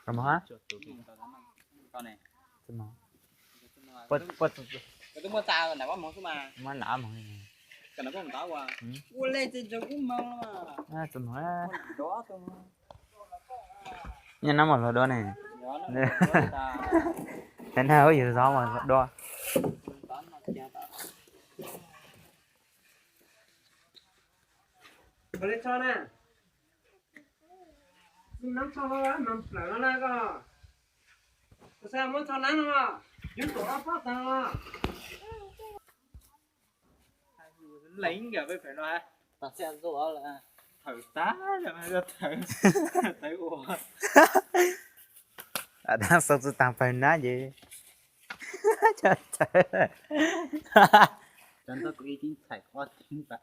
Mus hab. Mus. Puas, puas, muab nab mus. Mus. Nyob nab mus hluas duab ne. Tab nag ua yus zov mas hluas duab. Ua li tso na. Nab tso mas plaws no na koj. Kuv xav muab tso nab no, yus tuam ob pob tag. Leev nkawd peb pem no. Tag txia zuj lawm. Thawm tag, thawm, thawm ua. Dab xav tsis taag pawg nab ces. Cov ntawd kuv ib tib txhais ob tib npam.